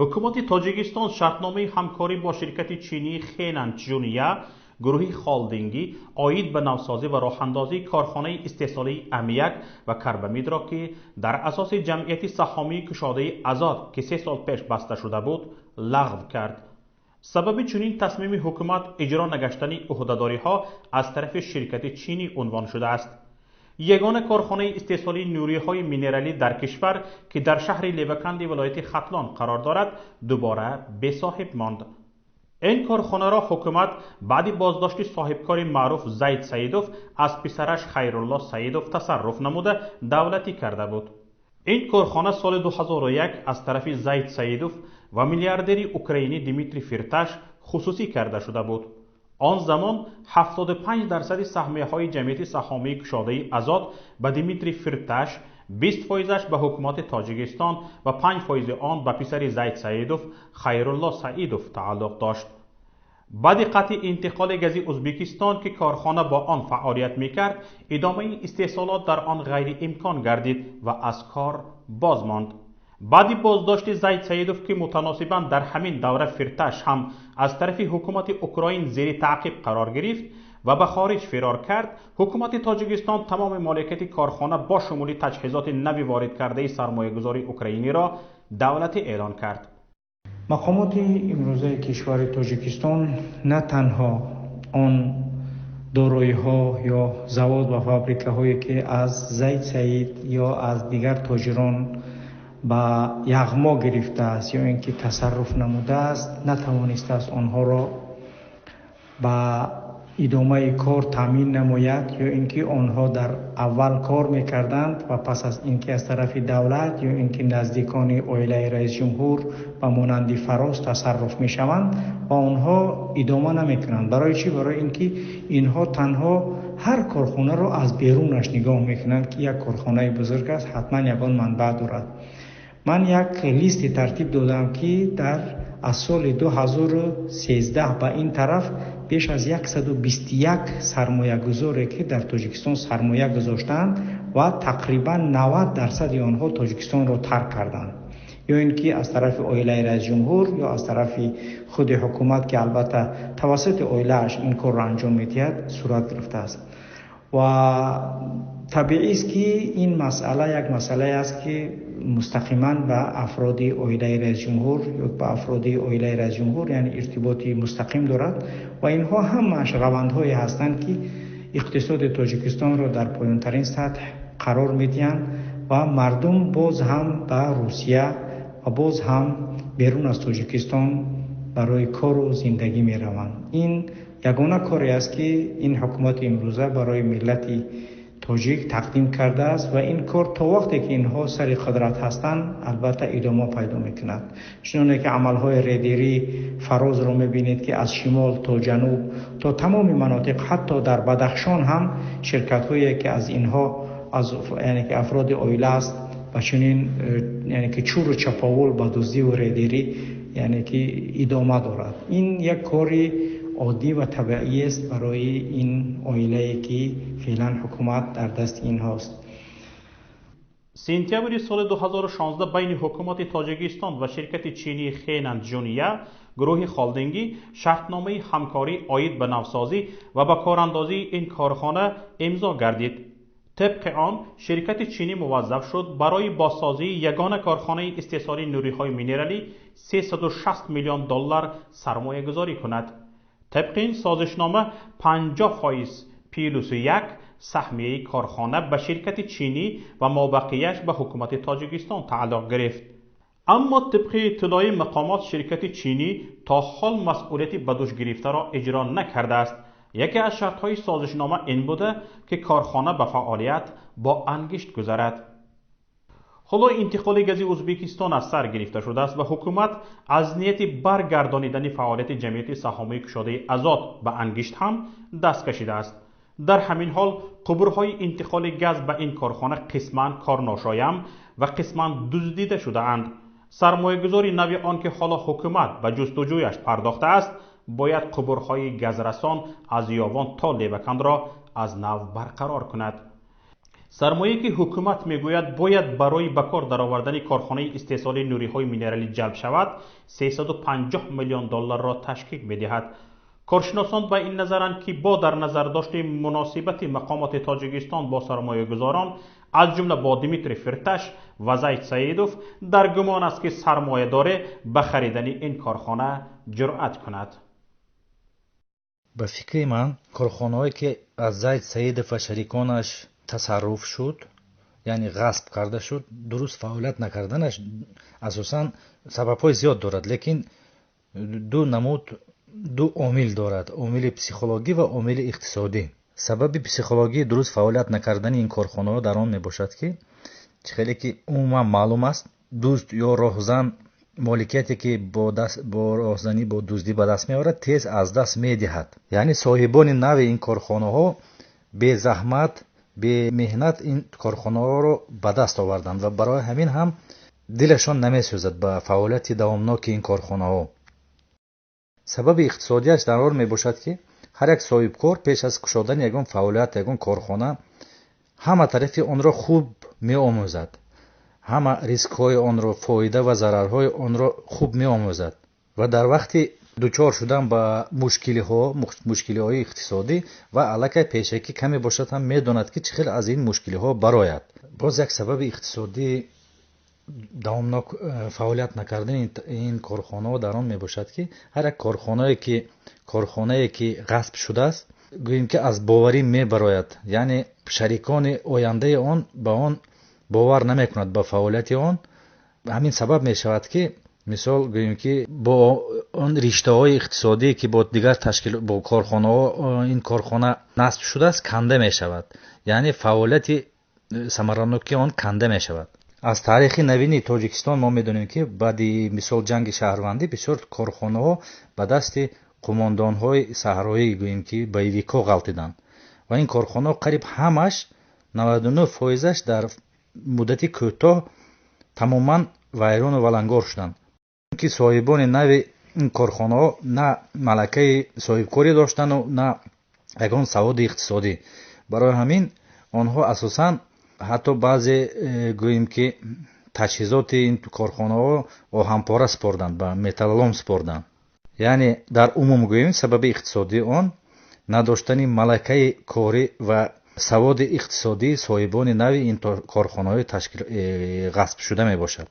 Ҳукумати Тоҷикистон шартномаи ҳамкорӣ бо ширкати чинии Хенан Чжуния, гурӯҳи холдингӣ, оид ба навсозӣ ва роҳандозии корхонаи истеҳсолии аммиак ва карбамидро, ки дар асоси ҷамъияти саҳомии кушодаи Азот, ки 3 сол пеш баста шуда буд, лағв кард. Сабаби чунин тасмими ҳукумат иҷро нагаштани ӯҳдадориҳо аз тарафи ширкати чинӣ унвон шудааст. Ягона корхонаи истеҳсолии нуриҳои минералӣ дар кишвар, ки дар шаҳри Леваканди вилояти Хатлон қарор дорад, дубора бесоҳиб монд. Ин корхонаро ҳукумат баъди боздошти соҳибкори маъруф Зайд Саидов аз писараш Хайрулло Саидов тасарруф намуда давлатӣ карда буд. Ин корхона соли 2001 аз тарафи Зайд Саидов ва миллиардери украинӣ Дмитрий Фирташ хусусӣ карда шуда буд. Он замон 75% саҳмияҳои ҷамъияти саҳомии кушодаи Азот ба Дмитрий Фирташ, 20 фоизаш ба ҳукумати Тоҷикистон ва 5 фоизи он ба писари Зайд Саидов Хайрулло Саидов тааллуқ дошт. Баъди қатъи интиқоли гази Ӯзбекистон, ки корхона бо он фаъолият мекард, идомаи истеҳсолот дар он ғайриимкон гардид ва аз кор боз монд. Баъди боздошти Зайд Саидов, ки мутаносибан дар ҳамин давра Фирташ ҳам аз тарафи ҳукумати Украин зери таъқиб қарор гирифт ва ба хориҷ фирор кард, ҳукумати Тоҷикистон тамоми моликияти корхона бо шумули таҷҳизоти нави ворид кардаи сармоягузори украиниро давлатӣ эълон кард. Мақомоти имрӯзаи кишвари Тоҷикистон на танҳо он дороиҳо ё завод ва фабрикаҳое, ки аз Зайд Саид ё аз дигар тоҷирон ба яғмо гирифтааст ё ин ки тасарруф намудааст, натавонистааст онҳоро ба идомаи кор таъмин намояд, ё ин ки онҳо дар аввал кор мекарданд ва пас аз ин ки аз тарафи давлат ё ин ки наздикони оилаи раисҷумҳур ба монанди Фароз тасарруф мешаванд ва онҳо идома намекунанд. Барои чӣ? Барои ин ки инҳо танҳо ҳар корхонаро аз берунаш нигоҳ мекунанд, ки як корхонаи бузург аст, ҳатман ягон манбаъ дорад. Ман як листи тартиб додам, ки дар аз соли 2013 ба ин тараф беш аз 121 сармоягузоре, ки дар Тоҷикистон сармоя гузоштаанд ва тақрибан 90% онҳо Тоҷикистонро тарк карданд, ё ин ки аз тарафи оилаи раисҷумҳур ё аз тарафи худи ҳукумат, ки албатта тавассути оилааш ин корро анҷом медиҳад, сурат гирифтааст. Ва табиист, ки ин масъала як масъалае аст, ки мустақиман ба афроди оилаи раисҷумҳур ё ба афроди оилаи раисҷумҳур, яъне иртиботи мустақим дорад ва инҳо ҳамааш равандҳое ҳастанд, ки иқтисоди Тоҷикистонро дар поёнтарин сатҳ қарор медиҳанд ва мардум боз ҳам ба Русия ва боз ҳам берун аз Тоҷикистон барои кору зиндагӣ мераванд. Ин ягона коре аст, ки ин ҳукумати имрӯза барои миллати тоҷик тақдим кардааст ва ин кор то вақте ки инҳо сари қудрат ҳастанд, албатта идома пайдо мекунад. Чуноне ки амалҳои редирӣ Фарозро мебинед, ки аз шимол то ҷануб то тамоми манотиқ, ҳатто дар Бадахшон ҳам ширкатҳое, ки аз инҳо аз яъне ки афроди оила аст, ба чунин яъне ки чуру чаповул ба дуздиву редирӣ яъне ки идома дорад. Ин як кори оддӣ ва табиӣ аст барои ин оилае, ки феълан ҳукумат дар дасти инҳост. Сентябри соли 2016 байни ҳукумати Тоҷикистон ва ширкати чинии Хенан Чжуния, гурӯҳи холдингӣ, шартномаи ҳамкорӣ оид ба навсозӣ ва ба корандозии ин корхона имзо гардид. Тибқи он ширкати чинӣ муваззаф шуд барои бозсозии ягона корхонаи истеҳсолии нуриҳои минералӣ 360 миллион доллар сармоягузорӣ кунад. Тибқи ин созишнома 50% плюси як саҳмияи корхона ба ширкати чинӣ ва мобақияш ба ҳукумати Тоҷикистон тааллуқ гирифт. Аммо тибқи иттилои мақомот ширкати чинӣ то ҳол масъулияти ба дӯш гирифтаро иҷро накардааст. Яке аз шартҳои созишнома ин буда, ки корхона ба фаъолият бо ангишт гузарад. Ҳоло интиқоли гази Ӯзбекистон аз сар гирифта шудааст ва ҳукумат аз нияти баргардонидани фаъолияти ҷамъияти саҳомии кушодаи Азот ба ангишт ҳам даст кашидааст. Дар ҳамин ҳол қубурҳои интиқоли газ ба ин корхона қисман корношоям ва қисман дуздида шудаанд. Сармоягузори нави он, ки ҳоло ҳукумат ба ҷустуҷӯяш пардохтааст, бояд қубурҳои газрасон аз Ёвон то Левакандро аз нав барқарор кунад. Сармояе ки ҳукумат мегӯяд бояд барои ба кор даровардани корхонаи истеҳсоли нуриҳои минералӣ ҷалб шавад, 350 миллион долларро ташкил медиҳад. Коршиносон ба ин назаранд, ки бо дар назардошти муносибати мақомоти Тоҷикистон бо сармоягузорон, аз ҷумла бо Дмитрий Фирташ ва Зайд Саидов, дар гумон аст, ки сармоядоре ба харидани ин корхона ҷуръат кунад. Ба фикри ман, корхонаҳое ки аз Зайд Саидов ва шариконаш тасарруф шуд, яъне ғасб карда шуд, дуруст фаъолият накарданаш асосан сабабҳои зиёд дорад, лекин ду намуд, ду омил дорад: омили психологӣ ва омили иқтисодӣ. Сабаби психологии дуруст фаъолият накардани ин корхонаҳо дар он мебошад, ки чӣ хеле ки умуман маълум аст, дузд ё роҳзан моликияте ки бо роҳзанӣ, бо дуздӣ ба даст меорад, тез аз даст медиҳад. Яъне соҳибони нави ин корхонаҳо безаҳмат, бемеҳнат ин корхонаҳоро ба даст оварданд ва барои ҳамин ҳам дилашон намесӯзад ба фаъолияти давомноки ин корхонаҳо. Сабаби иқтисодиаш дар он мебошад, ки ҳар як соҳибкор пеш аз кушодани ягон фаъолият, ягон корхона, ҳама тарафи онро хуб меомӯзад, ҳама рискҳои онро, фоида ва зарарҳои онро хуб меомӯзад ва дар вақти дучор шудан ба мушкилиҳо, мушкилиҳои иқтисодӣ ва аллакай пешакӣ каме бошад ҳам медонад, ки чӣ хел аз ин мушкилиҳо барояд. Боз як сабаби иқтисодӣ давомнок фаъолият накардани ин корхонаҳо дар он мебошад, ки ҳар як корхонае ки ғасб шудааст, гӯем ки аз боварӣ мебарояд, яъне шарикони ояндаи он ба он бовар намекунад, ба фаъолияти он. Ҳамин сабаб мешавад, ки мисол гӯем ки бо он риштаҳои иқтисодие ки бо дигар ташкил, бо корхонаҳо ин корхона насб шудааст, канда мешавад, яъне фаъолияти самаранокии он канда мешавад. Аз таърихи навини Тоҷикистон мо медонем, ки баъди мисол ҷанги шаҳрвандӣ бисёр корхонаҳо ба дасти қумондонҳои саҳроӣ, гӯем ки боевикҳо, ғалтиданд ва ин корхонаҳо қариб ҳамаш, 99 фоизаш, дар муддати кӯтоҳ тамоман вайрону валангор шуданд, ки соҳибони нави ин корхонаҳо на малакаи соҳибкорӣ доштану на ягон саводи иқтисодӣ. Барои ҳамин онҳо асосан ҳатто баъзе гӯем ки таҷҳизоти ин корхонаҳо оҳанпора супорданд, ба металлолом супорданд. Яъне дар умум гӯем, сабаби иқтисодии он надоштани малакаи корӣ ва саводи иқтисодии соҳибони нави ин корхонаҳои ташкил ғасбшуда мебошад.